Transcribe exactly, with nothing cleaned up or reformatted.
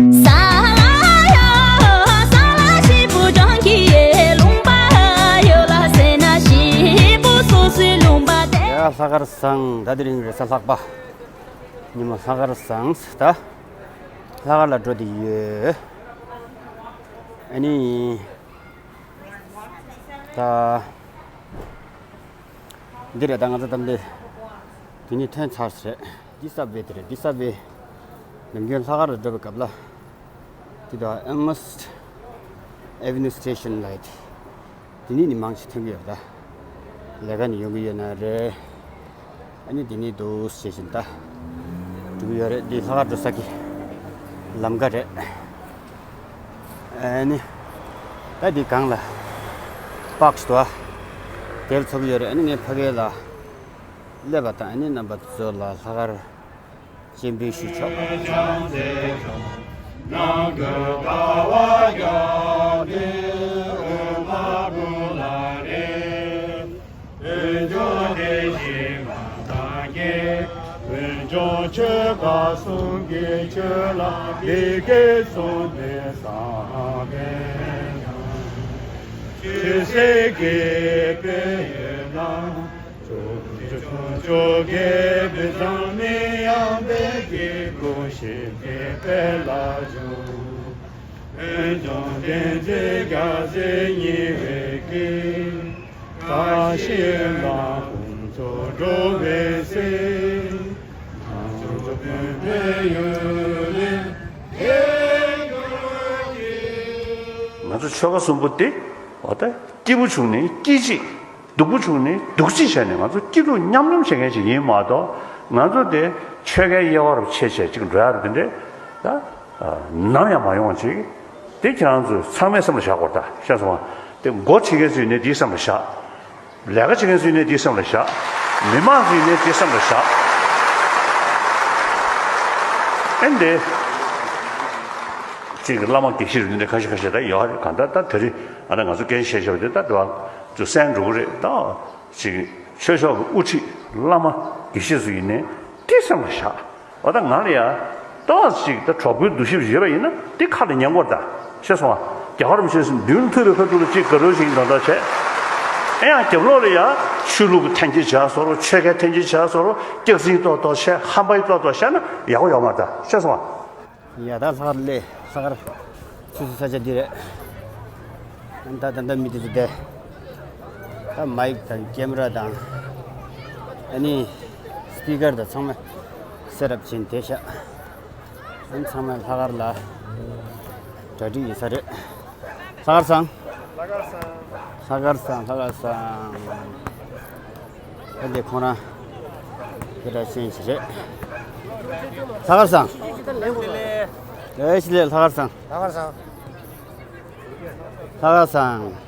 ས་ལ་ཡ། ས་ལ་ཞིག་པུ་ཅང་གི་ཡེ་ལུང་པ་ཡོད་ལ་སེ་ན་ཞིག་པུ་སོ་སོའི་ལུང་པ་དེ། ཡ་ལྷག་དཀར་བཟང་། ད་དེ་རིང་རེས་གཟའ་ལྷག་པ། ཉི་མ་ལྷག་དཀར་བཟང་། ད་ལྷག་དཀར་ལ་འགྲོ་དེ་ཡོད། ཨ་ནི། ད། འདི་རེད། ད་ང་ཚོ་གཏམ་དེ། དེ་ནི་ཐོན་ཚར་ཟེར། འདི་སབ་ཝེ་དེ་རེད། འདི་སབ་ཝེ། ནམ་རྒྱུན་ལྷག་དཀར་ལ་འགྲོ་བའི་སྐབས་ལ། འདི་ད་Elmhurst Avenue Station ལ་ཡོད། དེ་ནི་ནི་མང་ཆེ་ཐོན་གྱི་ཡོད་རེད། ད་ལས་ཀ་ནི་ཡོང་གི་ཡོད་ན་རེད། ཨ་ནི་འདི་ནི་འདུག་ཟེར་བཞིན་ད་འགྲོ་གི་ཡོད་རེད། འདི་ལྷག་དཀར་འགྲོ་ས་གི་ལམ་ཁ་རེད། ཨ་ནི་ད་འདི་སྒང་ལ་པག་ཞིག་འདུག་ཨ། དེར་འཚོགས་ཀྱི་ཡོད་རེད། ཨ་ནི་ངས་ཕ་གི་ལ་སླེབས་པ་དང་། ཨ་ནི་རྣམ་པ་ཚོ་ལ་ལྷག་དཀར་སྤྱན་འབུལ་ཞུ་ཆོག་ང་ཚོ་ཆོལ་ཁ་གསུམ་པོ་དེ་འོ་ད་སྐྱིད་པོ་བྱུང་ནས་སྐྱིད་ཅིག་སྡུག་པོ་བྱུང་ནས་སྡུག་ཅིག་བྱས་ནས། ང་ཚོ་སྐྱིད་སྡུག་མཉམ་མཉམ་བྱེད་མཁན་ཞིག་ཡིན་མ་གཏོགས། ང་ཚོ་དེ་ཆོལ་ཁའི་དབྱེ་བ་རུ་ཕྱེ་བྱས་ཅིག་འགྲོ་ཡ་རུ་དེ་འདྲས་ད་ནམ་ཡང་མ་ཡོང་བ་ཅིག་དེ་ཁྱེད་རང་ཚོས་ཚང་མས་སེམས་ལ་བཞག་དགོས་རེད། ད་ཤེས་སོང་ང་། དེ་འགོ་ཁྲིད་མཁན་ཚོས་ནས་དེའི་སེམས་ལ་བཞག་ལས་ཀ་བྱེད་མཁན་ཚོས་ནས་དེའི་སེམས་ལ་བཞག་མི་མང་ཚོས་ནས་དེའི་སེམས་ལ་བཞག་ཨེ་འདི། ཅིག་བླ་མ་དགེ་བཤེས་རུ་འདི་འདྲ་ཁ་ཤས་ཁ་ཤས་ད་ཡོད་རེད། གང་ལྟར་ད་དེ་རིང་ཨ་ད་ང་ཚོ་འགན་བཞེས་བཞག་པ་དེ་ད་དུ་བ་ཚོ་གསན་འགྲོ་གི་རེད། ད་ཅིག་ཆོས་ཕྱོགས་ཀྱི་དབུ་ཁྲིད་བླ་མ་དགེ་བཤེས་ཚོ་ཡིན་ནའི་དེ་སེམས་ལ་བཞག་འོ་ད་ང་ལ་ཡ་ཏོག་ཅིག་ད་གྲོགས་པོའི་འདུ་ཤེས་ཡོད་པ་ཡིན་ན་དེ་ཁ་ལ་ཉན་དགོས་རེད། ད་ཤེས་སོང་ང་། རྒྱལ་བ་རིན་པོ་ཆེ་མདུན་ཐུག་པའི་ཁ་ཐུག་ལ་ཅིག་དགའ་རོགས་ཤིག་འདོན་ཐག་བྱས། ཨེ་ཡང་རྒྱབ་ལོགས་ལ་ཡ་ཆོས་ལུགས་ཀྱི་འཐེན་འཁྱེར་བྱས་སོ་རུ། ཆོལ་ཁའི་འཐེན་འཁྱེར་བྱས་སོ་རུ། སྐྱག་རྫུན་ཏོག་ཏོག་བཤད། ཧམ་པའི་ཏོག་ཏོག་བཤད་ན་ཡག་པོ་ཡོད་མ་རེད། ད་ཤེས་སོང་ང་། ཡ་ད་ལྷག་དཀར་སླེབས། ལྷག་དཀར་ཆུ་ཚོད་ས་ཆ་འདི་རེད། ད་ད་ད་མི་དེ་ཚོ་བསྡད། ད་མའིག་དང་ཀེམ་ར་དང་ཨ་ནི་སི་པི་ཀར་དང་ཚང་མ་སེ་ཊབ་བྱས་བསྡད་ཤག་ཨ་ནི་ཚང་མ་ལྷག་དཀར་ལ་གྲ་སྒྲིག་ཡིན་ས་རེད། ལྷག་དཀར་བཟང་། ལྷག་དཀར་བཟང་། ལྷག་དཀར་བཟང་། ལྷག་དཀར་བཟང་། ཨ་འདི་ཁོང་རང་དེ་འདྲ་ཤེས་ཞིག་རེད། ལྷག་དཀར་བཟང་། ལས་ཞིག་ལས། ལྷག་དཀར་བཟང་། ལྷག་དཀར་བཟང་། ལྷག་དཀར་བཟང་།